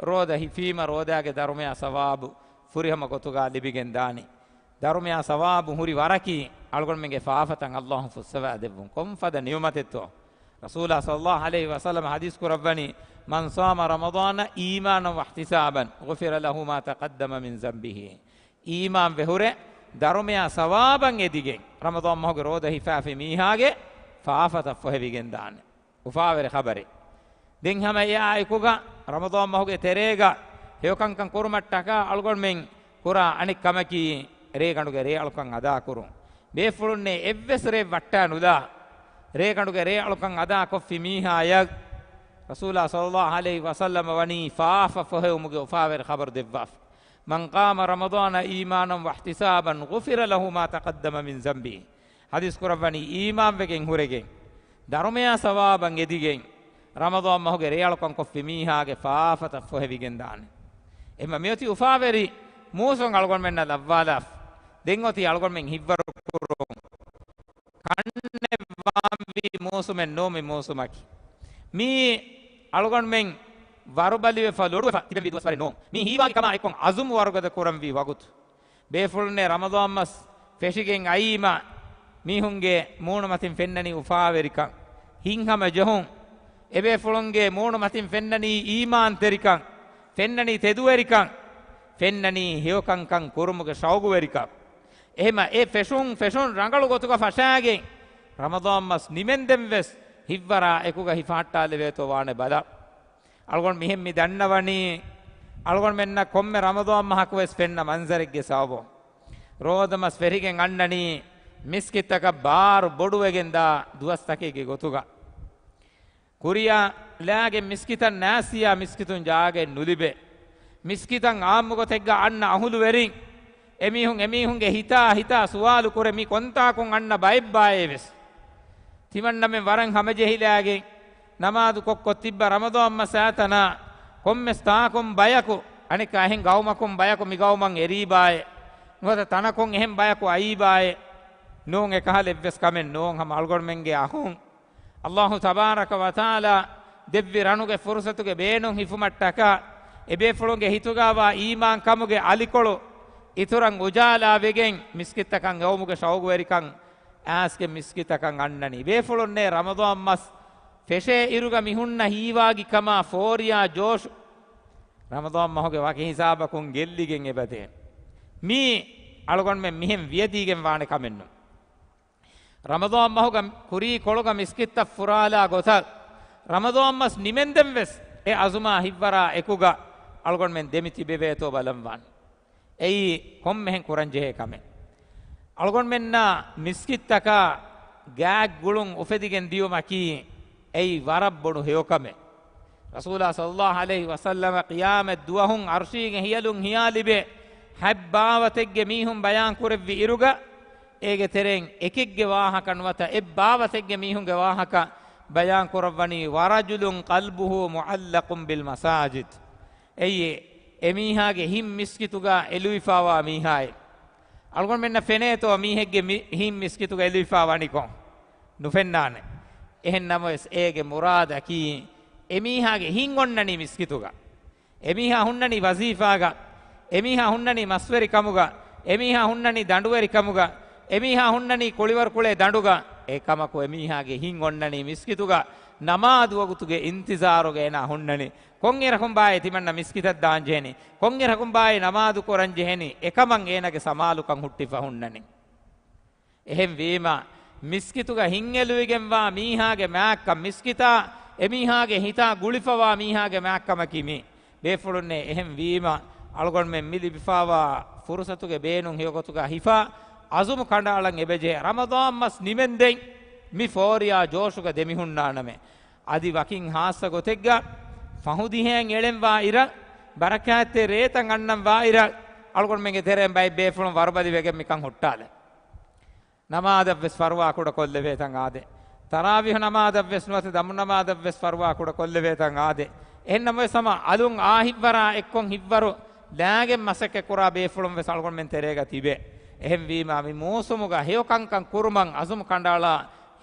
ރޯދަ ހިފީމަ ރޯދާގެ ދަރުމަޔާ ސަވާބު ފުރިހަމަ ގޮތުގަ ލިބިގެން ދާނީ. ދަރުމަޔާ ސަވާބު ހުރި ވަރަކީ އަޅުގަނޑުމެންގެ ފާފަތައް އައްލާހު ފުއްސަވާ ދެއްވުން. ކޮންފަދަ ނިޢުމަތެއްތޯ؟ ރަސޫލާ ޞައްލައްލާހު ޢަލައިހި ވަސައްލަމަ ޙަދީޘް ކުރައްވަނީ، من صام رمضان إيمانا واحتسابا غفر له ما تقدم من ذنبه. އީމާންވެ ހުރެ، ދަރުމަޔާ ސަވާބަށް އެދިގެން، ރަމަޟާން މަހުގެ ރޯދަ ހިފާފި މީހާގެ ފާފަތައް ފޮހެވިގެން ދާނެ. އުފާވެރި ޚަބަރެއް. ދެން ހަމަ އެއާއެކުގަ ރަމަޟާން މަހުގެ ތެރޭގަ ހެޔޮކަންކަން ކުރުމަށްޓަކާ އަޅުގަނޑުމެން ކުރާ އަނެއް ކަމަކީ، ރޭގަނޑުގެ ރޭއަޅުކަން އަދާކުރުން. ބޭފުޅުންނޭ އެއްވެސް ރެއެއް ވައްޓާ ނުލާ، ރޭގަނޑުގެ ރޭއަޅުކަން އަދާކޮށްފި މީހާޔަށް ރަސޫލާ ޞައްލައްލާހު ޢަލައިހި ވަސައްލަމަ ވަނީ ފާފަ ފޮހެވުމުގެ އުފާވެރި ޚަބަރު ދެއްވާފަ. من قام رمضان إيمانا واحتسابا غفر له ما تقدم من ذنبه. ޙަދީޘް ކުރައްވަނީ، އީމާންވެގެން ހުރެގެން، ދަރުމަޔާ ސަވާބަށް އެދިގެން، ރަމަޟާން މަހުގެ ރޭއަޅުކަން ކޮށްފި މީހާގެ ފާފަތައް ފޮހެވިގެން ދާނެ. އެހެންމަ މިއޮތީ އުފާވެރި މޫސުން އަޅުގަނޑުމެންނަށް ލައްވާލާފަ. ދެން އޮތީ އަޅުގަނޑުމެން ހިތްވަރު ކުރުން. ކަންނެއް ވާންވީ މޫސުމެއް ނޫން މި މޫސުމަކީ. މީ އަޅުގަނޑުމެން ވަރުބަލިވެފަ، ލޮޑުވެފަ ތިބެންވީ ދުވަސްވަރެއް ނޫން. މީ ހީވާގި ކަމާ އެއްކޮށް އަޒުމު ވަރުގަދަ ކުރަންވީ ވަގުތު. ބޭފުޅުންނޭ ރަމަޟާން މަސް ފެށިގެން އައީމަ، މީހުންގެ މޫނު މަތިން ފެންނަނީ އުފާވެރިކަން، ހިތްހަމަ ޖެހުން. އެބޭފުޅުންގެ މޫނު މަތިން ފެންނަނީ އީމާންތެރިކަން، ފެންނަނީ ތެދުވެރިކަން، ފެންނަނީ ހެޔޮކަންކަން ކުރުމުގެ ޝައުގުވެރިކަން. އެހެމަ އެ ފެށުން، ފެށުން ރަނގަޅު ގޮތުގަ ފަށާގެން، ރަމަޟާން މަސް ނިމެންދެން ވެސް ހިތްވަރާ އެކުގަ ހިފަހައްޓާލެވޭތޯ ވާނެ ބަލަ. އަޅުގަނޑު މިހެން މި ދަންނަވަނީ، އަޅުގަނޑުމެންނަށް ކޮންމެ ރަމަޟާން މަހަކު ވެސް ފެންނަ މަންޒަރެއްގެ ސަބަބުން. ރޯދަ މަސް ފެށިގެން އަންނަނީ މިސްކިތްތަކަށް ބާރު ބޮޑުވެގެން ދާ ދުވަސްތަކެއްގެ ގޮތުގަ. ކުރިއަށް ލާގެން މިސްކިތަށް ނާސިޔާ މިސްކިތުން ޖާގައެއް ނުލިބޭ. މިސްކިތަށް އާއްމުގޮތެއްގަ އަންނަ އަހުލުވެރިން، އެމީހުން އެމީހުންގެ ހިތާ ހިތާ ސުވާލު ކުރޭ، މި ކޮންތާކުން އަންނަ ބައެއްބާއޭ ވެސް. ތިމަންނަމެން ވަރަށް ހަމަޖެހިލާގެން ނަމާދު ކޮށްކޮށް ތިއްބަ ރަމަޟާން މަސް އާތަނާ، ކޮންމެސް ތާކުން ބަޔަކު، އަނެއްކާ އެހެން ގައުމަކުން ބަޔަކު މި ގައުމަށް އެރީބާއޭ، ނުވަތަ ތަނަކުން އެހެން ބަޔަކު އައީބާއޭ. ނޫން، އެކަހަލަ އެއްވެސް ކަމެއް ނޫން. ހަމަ އަޅުގަނޑުމެންގެ އަޚުން، އައްލާހު ތަބާރަކަ ވަތަޢާލާ ދެއްވި ރަނުގެ ފުރުސަތުގެ ބޭނުން ހިފުމަށްޓަކާ، އެބޭފުޅުންގެ ހިތުގައިވާ އީމާންކަމުގެ އަލިކޮޅު އިތުރަށް އުޖާލާވެގެން، މިސްކިތްތަކަށް އެއުމުގެ ޝައުގުވެރިކަން އައިސްގެ މިސްކިތަކަށް އަންނަނީ. ބޭފުޅުންނޭ ރަމަޟާން މަސް ފެށޭ އިރުގަ މި ހުންނަ ހީވާގި ކަމާ ފޯރިޔާ ޖޯޝު ރަމަޟާން މަހުގެ ވަކި ހިސާބަކުން ގެއްލިގެން އެބަދޭ. މީ އަޅުގަނޑުމެން މިހެން ވިޔަދީގެން ވާނެ ކަމެއްނު. ރަމަޟާން މަހުގަ ކުރީ ކޮޅުގަ މިސްކިތްތައް ފުރާލާ ގޮތަށް، ރަމަޟާން މަސް ނިމެންދެން ވެސް އެ އަޒުމާ ހިއްވަރާ އެކުގަ އަޅުގަނޑުމެން ދެމި ތިބެވޭތޯ ބަލަންވާނެ. އެއީ ކޮންމެހެން ކުރަންޖެހޭ ކަމެއް. އަޅުގަނޑުމެންނާ މިސްކިތްތަކާ ގާތް ގުޅުން އުފެދިގެން ދިޔުމަކީ އެއީ ވަރަށް ބޮޑު ހެޔޮކަމެއް. ރަސޫލާ ޞައްލައްލާހު ޢަލައިހި ވަސައްލަމަ ޤިޔާމަތް ދުވަހުން ޢަރްޝީގެ ހިޔަލުން ހިޔާ ލިބޭ ހަތް ބާވަތެއްގެ މީހުން ބަޔާން ކުރެއްވި އިރުގަ، އޭގެ ތެރެއިން އެކެއްގެ ވާހަކަ ނުވަތަ އެއް ބާވަތެއްގެ މީހުންގެ ވާހަކަ ބަޔާން ކުރައްވަނީ، ورجل قلبه معلق بالمساجد. އެއީ، އެމީހާގެ ހިތް މިސްކިތުގަ އެލުވިފާވާ މީހާއެއް. އަޅުގަނޑުމެންނަށް ފެނޭތޯ މީހެއްގެ މި-، ހިތް މިސްކިތުގަ އެލުވިފާވަނިކޮށް؟ ނުފެންނާނެ. އެހެން ނަމަވެސް، އޭގެ މުރާދަކީ، އެމީހާގެ ހިތް އޮންނަނީ މިސްކިތުގަ. އެމީހާ ހުންނަނީ ވަޒީފާގަ، އެމީހާ ހުންނަނީ މަސްވެރިކަމުގަ، އެމީހާ ހުންނަނީ ދަނޑުވެރިކަމުގަ، އެމީހާ ހުންނަނީ ކުޅިވަރުކުޅޭ ދަނޑުގަ. އެކަމަކު، އެމީހާގެ ހިތް އޮންނަނީ މިސްކިތުގަ. ނަމާދު ވަގުތުގެ އިންތިޒާރުގަ އޭނާ ހުންނަނީ. ކޮންއިރަކުން ބާއޭ ތިމަންނަ މިސްކިތަށް ދާންޖެހެނީ؟ ކޮންއިރަކުން ބާއޭ ނަމާދު ކުރަންޖެހެނީ؟ އެކަމަށް އޭނާގެ ސަމާލުކަން ހުއްޓިފަ ހުންނަނީ. އެހެންވީމަ، މިސްކިތުގަ ހިތްއެލުވިގެންވާ މީހާގެ މާތްކަން، މިސްކިތާ އެމީހާގެ ހިތާ ގުޅިފަވާ މީހާގެ މާތްކަމަކީ މީ. ބޭފުޅުންނޭ، އެހެންވީމަ، އަޅުގަނޑުމެން މި ލިބިފާވާ ފުރުސަތުގެ ބޭނުން ހެޔޮގޮތުގަ ހިފާ، އަޒުމު ކަނޑައަޅަން އެބަޖެހޭ. ރަމަޟާން މަސް ނިމެންދެން މި ފޯރިޔާ ޖޯޝުގަ ދެމިހުންނާނަމޭ. އަދި ވަކިން ހާއްސަ ގޮތެއްގަ ފަހު ދިހައިން އެޅެން ވާ އިރަށް، ބަރަކާތްތެރި ރޭތައް އަންނަން ވާ އިރަށް، އަޅުގަނޑުމެންގެ ތެރެއިން ބައެއް ބޭފުޅުން ވަރުބަލި ވެގެން މިކަން ހުއްޓާލަން. ނަމާދަށްވެސް ފަރުވާ ކުޑަ ކޮށްލެވޭތަން އާދެ. ތަރާވީހު ނަމާދަށްވެސް ނުވަތަ ދަމު ނަމާދަށްވެސް ފަރުވާ ކުޑަ ކޮށްލެވޭތަން އާދެ. އެހެން ނަމަވެސް ހަމަ އަލުން އާ ހިއްވަރާ އެއްކޮށް ހިއްވަރު ލާގެން މަސައްކަތް ކުރާ ބޭފުޅުން ވެސް އަޅުގަނޑުމެން ތެރޭގަ ތިބޭ. އެހެންވީމާ، މި މޫސުމުގަ ހެޔޮ ކަންކަން ކުރުމަށް އަޒުމު ކަނޑައަޅާ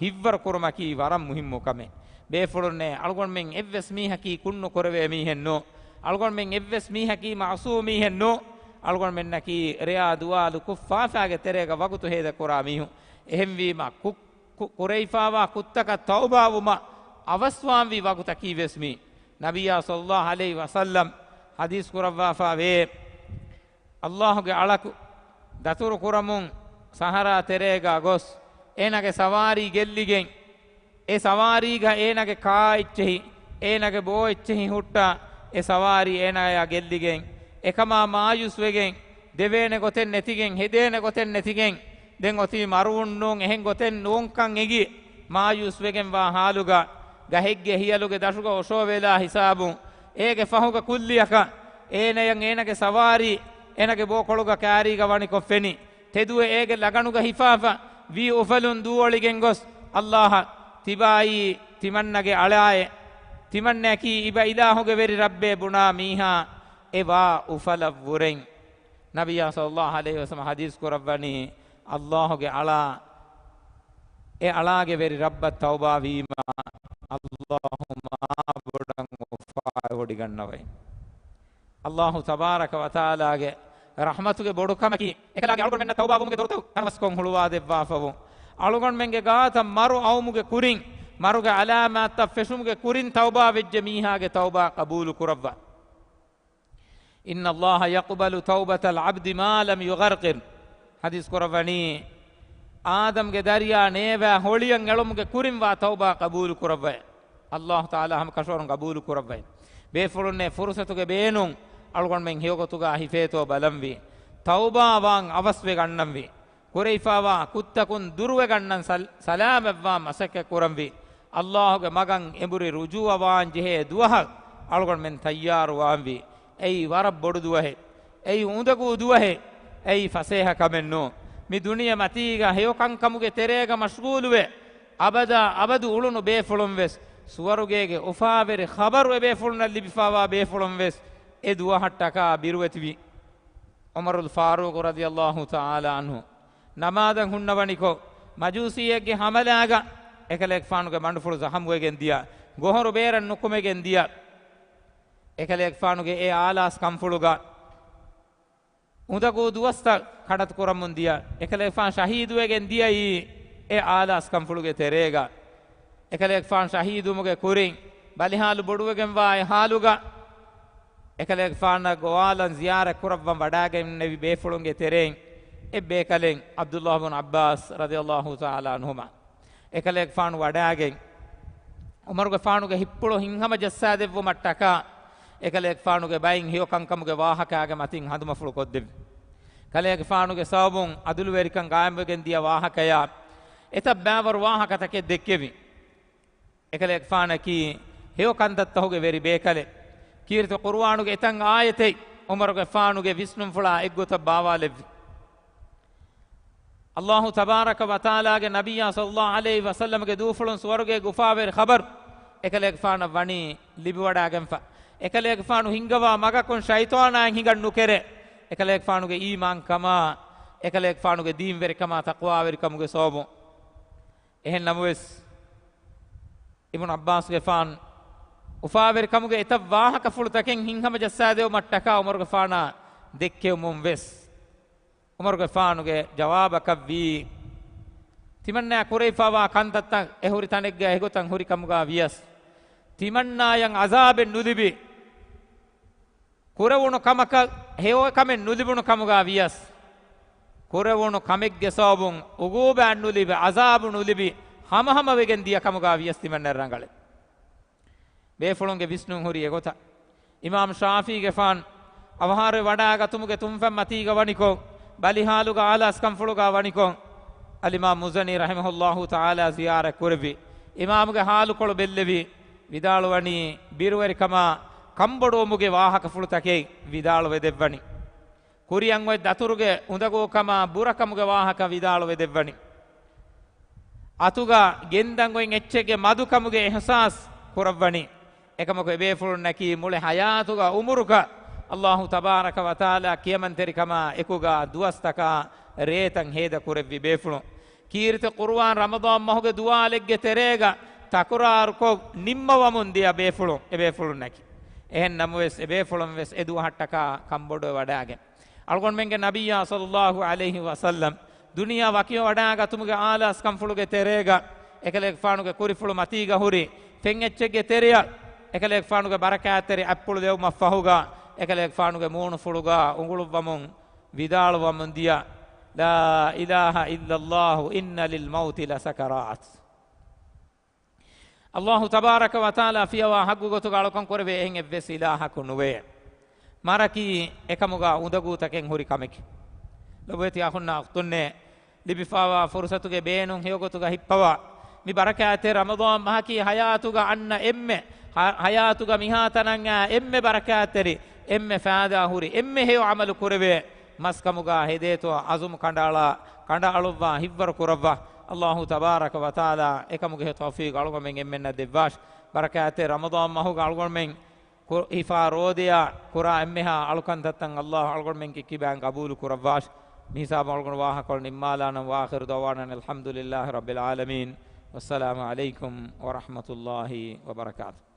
ހިއްވަރު ކުރުމަކީ ވަރަށް މުހިއްމު ކަމެއް. ބޭފުޅުންނޭ، އަޅުގަނޑުމެން އެއްވެސް މީހަކީ ކުންނު ކުރެވޭ މީހެއް ނޫ. އަޅުގަނޑުމެން އެއްވެސް މީހަކީ މައުސޫމް މީހެއް ނޫ. އަޅުގަނޑުމެންނަކީ ރެޔާ ދުވާލު ކުށްފާފާގެ ތެރޭގަ ވަގުތު ހޭދަ ކުރާ މީހުން. އެހެންވީމަ، ކު-، ކު-، ކުރެވިފާވާ ކުށްތަކަށް ތައުބާވުމަށް އަވަސްވާންވީ ވަގުތަކީ ވެސް މީ. ނަބިއްޔާ ޞައްލައްލާހު ޢަލައިހި ވަސައްލަމް ޙަދީޘް ކުރައްވާފާ ވޭ، ﷲ ގެ އަޅަކު ދަތުރު ކުރަމުން ޞަޙަރާ ތެރޭގަ ގޮސް، އޭނާގެ ސަވާރީ ގެއްލިގެން، އެ ސަވާރީގަ އޭނާގެ ކާ އެއްޗެހި، އޭނާގެ ބޯ އެއްޗެހި ހުއްޓާ، އެ ސަވާރީ އޭނާޔާ ގެއްލިގެން، އެކަމާ މާޔޫސްވެގެން، ދެވޭނެ ގޮތެއް ނެތިގެން، ހެދޭނެ ގޮތެއް ނެތިގެން، ދެން އޮތީ މަރުވުން ނޫން، އެހެން ގޮތެއް ނޫންކަން އެނގި، މާޔޫސްވެގެންވާ ޙާލުގަ، ގަހެއްގެ ހިޔަލުގެ ދަށުގަ އޮށޯވެލާ ހިސާބުން، އޭގެ ފަހުގަ ކުއްލިއަކަށް އޭނަޔަށް އޭނަގެ ސަވާރީ އޭނަގެ ބޯކޮޅުގަ ކާރީގަ ވަނިކޮށް ފެނި. ތެދުވެ އޭގެ ލަގަނުގަ ހިފާފަ ވީ އުފަލުން ދޫއޮޅިގެން ގޮސް، ﷲ އަށް، ތިބާއީ ތިމަންނަގެ އަޅާއޭ، ތިމަންނައަކީ އިބަ އިލާހުގެ ވެރި ރައްބޭ ބުނާ މީހާ އެ ވާ އުފަލަށްވުރެން. ނަބިއްޔާ ޞައްލައްލާހު ޢަލައިހި ވަސައްލަމަ ޙަދީޘް ކުރައްވަނީ، ﷲ ގެ އަޅާ، އެ އަޅާގެ ވެރި ރައްބަށް ތައުބާވީމާ، ﷲ މާބޮޑަށް އުފާވެވޮޑިގަންނަވައި. ﷲ ތަބާރަކަ ވަތަޢާލާގެ ރަޙްމަތުގެ ބޮޑުކަމަކީ، އެކަލާގެ އަޅުގަނޑުމެންނަށް ތައުބާވުމުގެ ދޮރުތައް ކަންވަސްކޮށް ހުޅުވާދެއްވާފަވުން. އަޅުގަނޑުމެންގެ ގާތަށް މަރު އައުމުގެ ކުރިން، މަރުގެ ޢަލާމާތްތައް ފެށުމުގެ ކުރިން ތައުބާވެއްޖެ މީހާގެ ތައުބާ ޤަބޫލު ކުރައްވާ. إن الله يقبل توبة العبد ما لم يغرغر. ޙަދީޘް ކުރައްވަނީ، އާދަމްގެ ދަރިޔާ ނޭވާ ހޮޅިއަށް އެޅުމުގެ ކުރިން ވާ ތައުބާ ޤަބޫލު ކުރައްވައި. ﷲ ތަޢާލާ ހަމަ ކަށަވަރުން ޤަބޫލު ކުރައްވައި. ބޭފުޅުންނޭ، ފުރުޞަތުގެ ބޭނުން އަޅުގަނޑުމެން ހެޔޮގޮތުގަ ހިފޭތޯ ބަލަންވީ. ތައުބާވާން އަވަސްވެ ގަންނަންވީ. ކުރެވިފާވާ ކުށްތަކުން ދުރުވެގަންނަން ސަލް-، ސަލާމަތްވާން މަސައްކަތް ކުރަންވީ. ﷲ ގެ މަގަށް އެނބުރި ރުޖޫޢަވާން ޖެހޭ ދުވަހަށް އަޅުގަނޑުމެން ތައްޔާރުވާންވީ. އެއީ ވަރަށް ބޮޑު ދުވަހެއް. އެއީ އުނދަގޫ ދުވަހެއް. އެއީ ފަސޭހަ ކަމެއް ނޫން. މި ދުނިޔެ މަތީގަ ހެޔޮ ކަންކަމުގެ ތެރޭގަ މަޝްޣޫލުވެ، އަބަދާ އަބަދު އުޅުނު ބޭފުޅުން ވެސް، ސުވަރުގޭގެ އުފާވެރި ޚަބަރު އެބޭފުޅުންނަށް ލިބިފާވާ ބޭފުޅުން ވެސް، އެ ދުވަހަށްޓަކާ ބިރުވެތިވި. ޢުމަރުލް ފާރޫޤު ރަޟިޔަﷲ ތަޢާލާ ޢަންހު ނަމާދަށް ހުންނަވަނިކޮށް، މަޖޫސީއެއްގެ ޙަމަލާގަ އެކަލޭގެފާނުގެ މަނޑުފުޅު ޒަޚަމްވެގެން ދިޔަ، ގޮހޮރު ބޭރަށް ނުކުމެގެން ދިޔަ، އެކަލޭގެފާނުގެ އެ އާލާސް ކަންފުޅުގަ އުނދަގޫ ދުވަސްތައް ކަނޑަތު ކުރަމުން ދިޔަ، އެކަލޭގެފާނު ޝަހީދުވެގެން ދިޔައީ އެ އާލާސް ކަންފުޅުގެ ތެރޭގަ. އެކަލޭގެފާނު ޝަހީދުވުމުގެ ކުރިން، ބަލިހާލު ބޮޑުވެގެންވާ އެ ޙާލުގަ، އެކަލޭގެފާނަށް ގޮވާލަން ޒިޔާރަތް ކުރައްވަން ވަޑާގެންނެވި ބޭފުޅުންގެ ތެރެއިން އެއްބޭކަލެއް ޢަބްދުﷲ ބުން ޢައްބާސް ރަޟިޔަﷲ ތަޢާލާ ޢަންހުމާ. އެކަލޭގެފާނު ވަޑާގެން، ޢުމަރުގެފާނުގެ ހިތްޕުޅު ހިތްހަމަޖައްސާދެއްވުމަށްޓަކާ، އެކަލޭގެފާނުގެ ބައިން ހެޔޮ ކަންކަމުގެ ވާހަކައިގެ މަތިން ހަނދުމަފުޅު ކޮށްދެއްވި. ކަލޭގެފާނުގެ ސަބަބުން ޢަދުލުވެރިކަން ގާއިމްވެގެން ދިޔަ ވާހަކަޔާ، އެތައް ބައިވަރު ވާހަކަތަކެއް ދެއްކެވި. އެކަލޭގެފާނަކީ ހެޔޮ ކަންތައްތަހުގެ ވެރި ބޭކަލެއް. ކީރިތި ޤުރުއާނުގެ އެތައް އާޔަތެއް ޢުމަރުގެފާނުގެ ވިސްނުންފުޅާ އެއްގޮތަށް ބާވާލެއްވި. އައްލާހު ތަބާރަކަ ވަތަޢާލާގެ ނަބިއްޔާ ޞައްލައްލާހު ޢަލައިހި ވަސައްލަމްގެ ދޫފުޅުން ސުވަރުގޭގެ އުފާވެރި ޚަބަރު އެކަލޭގެފާނަށް ވަނީ ލިބިވަޑާގެންފަ. އެކަލޭގެފާނު ހިންގަވާ މަގަކުން ޝައިޠާނާއިން ހިނގަން ނުކެރޭ. އެކަލޭގެފާނުގެ އީމާންކަމާ، އެކަލޭގެފާނުގެ ދީންވެރިކަމާ، ތަޤްވާވެރިކަމުގެ ސަބަބުން. އެހެން ނަމަވެސް، އިބްނު ޢައްބާސްގެފާނު އުފާވެރިކަމުގެ އެތައް ވާހަކަފުޅުތަކެއް ހިތްހަމަޖައްސާދެވުމަށްޓަކާ ޢުމަރުގެފާނާ ދެއްކެވުމުން ވެސް، ޢުމަރުގެފާނުގެ ޖަވާބަކަށްވީ، ތިމަންނާ ކުރެވިފާވާ ކަންތައްތައް އެ ހުރި ތަނެއްގަ އެގޮތަށް ހުރި ކަމުގަ ވިޔަސް، ތިމަންނާޔަށް ޢަޒާބެއް ނުލިބި، ކުރެވުނު ކަމަކަށް ހެޔޮ ކަމެއް ނުލިބުނު ކަމުގަ ވިޔަސް، ކުރެވުނު ކަމެއްގެ ސަބަބުން ޢުޤޫބާތް ނުލިބި، ޢަޒާބު ނުލިބި، ހަމަހަމަ ވެގެން ދިޔަ ކަމުގަ ވިޔަސް ތިމަންނަ ރަނގަޅެއް. ބޭފުޅުންގެ ވިސްނުން ހުރީ އެގޮތަށް. އިމާމް ޝާފީގެފާން އަވަހާރަވެ ވަޑާގަތުމުގެ ތުންފަތް މަތީގަ ވަނިކޮށް، ބަލި ޙާލުގަ އާލާސްކަންފުޅުގަ ވަނިކޮށް، އަލްއިމާމް މުޒަނީ ރަޙިމަހުﷲ ތަޢާލާ ޒިޔާރަތް ކުރެއްވި. އިމާމުގެ ޙާލުކޮޅު ބެއްލެވި، ވިދާޅުވަނީ ބިރުވެރިކަމާ ކަންބޮޑުވުމުގެ ވާހަކަފުޅުތަކެއް ވިދާޅުވެދެއްވަނީ. ކުރިއަށް އޮތް ދަތުރުގެ އުނދަގޫކަމާ ބުރަކަމުގެ ވާހަކަ ވިދާޅުވެދެއްވަނީ. އަތުގަ ގެންދަން އޮތް އެއްޗެއްގެ މަދުކަމުގެ އިޙްސާސް ކުރައްވަނީ. އެކަމަކު އެބޭފުޅުންނަކީ މުޅި ޙަޔާތުގަ ޢުމުރުގަ އައްލާހު ތަބާރަކަ ވަތަޢާލާ ކިޔަމަންތެރިކަމާ އެކުގަ ދުވަސްތަކާ ރޭތައް ހޭދަ ކުރެއްވި ބޭފުޅުން. ކީރިތި ޤުރުއާން ރަމަޟާން މަހުގެ ދުވާލެއްގެ ތެރޭގަ ތަކުރާރުކޮށް ނިންމަވަމުން ދިޔަ ބޭފުޅުން އެބޭފުޅުންނަކީ. އެހެން ނަމަވެސް އެބޭފުޅުން ވެސް އެދުވަހަށްޓަކާ ކަންބޮޑުވެ ވަޑާގެން. އަޅުގަނޑުމެންގެ ނަބިއްޔާ ޞައްލައްލާހު ޢަލައިހި ވަސައްލަމް ދުނިޔެއަށް ވަކިވެވަޑާގަތުމުގެ އާލާސްކަންފުޅުގެ ތެރޭގަ އެކަލޭގެފާނުގެ ކުރިފުޅު މަތީގަ ހުރި ފެން އެއްޗެއްގެ ތެރެއަށް އެކަލޭގެފާނުގެ ބަރަކާތްތެރި އަތްޕުޅު ލެވުމަށްފަހުގަ އެކަލޭގެފާނުގެ މޫނުފުޅުގަ އުނގުޅުއްވަމުން ވިދާޅުވަމުން ދިޔަ، لا إله إلا الله إن للموت لسكرات. އައްލާހު ތަބާރަކަ ވަތަޢާލާ ފިޔަވާ ޙައްޤު ގޮތުގަ އަޅުކަން ކުރެވޭ އެހެން އެއްވެސް އިލާހަކު ނުވޭ. މަރަކީ އެކަމުގަ އުނދަގޫތަކެއް ހުރި ކަމެކޭ. ލޮބުވެތި އަޚުންނާ އުޚްތުންނޭ، ލިބިފާވާ ފުރުޞަތުގެ ބޭނުން ހެޔޮގޮތުގަ ހިއްޕަވާ، މި ބަރަކާތްތެރި ރަމަޟާން މަހަކީ ޙަޔާތުގަ އަންނަ އެންމެ، ޙަ-، ޙަޔާތުގަ މިހާތަނަށް އާ އެންމެ ބަރަކާތްތެރި، އެންމެ ފާއިދާ ހުރި، އެންމެ ހެޔޮ ޢަމަލު ކުރެވޭ މަސްކަމުގަ ހެދޭތޯ ޢަޒުމު ކަނޑައަޅާ، ކަނޑައަޅުއްވާ ހިތްވަރު ކުރައްވާ. އައްލާހު ތަބާރަކަ ވަތަޢާލާ އެކަމުގެ ތައުފީޤު އަޅުގަނޑުމެން އެންމެންނަށް ދެއްވާށި. ބަރަކާތްތެރި ރަމަޟާން މަހުގަ އަޅުގަނޑުމެން ކު-، ހިފާ ރޯދަޔާ ކުރާ އެންމެހާ އަޅުކަންތައްތައް އައްލާހު އަޅުގަނޑުމެންގެ ކިބައިން ޤަބޫލު ކުރައްވާށި. މި ހިސާބުން އަޅުގަނޑު ވާހަކަކޮޅު ނިންމާލާނަން. وآخر دعوانا أن الحمد لله رب العالمين. والسلام عليكم ورحمة الله وبركاته.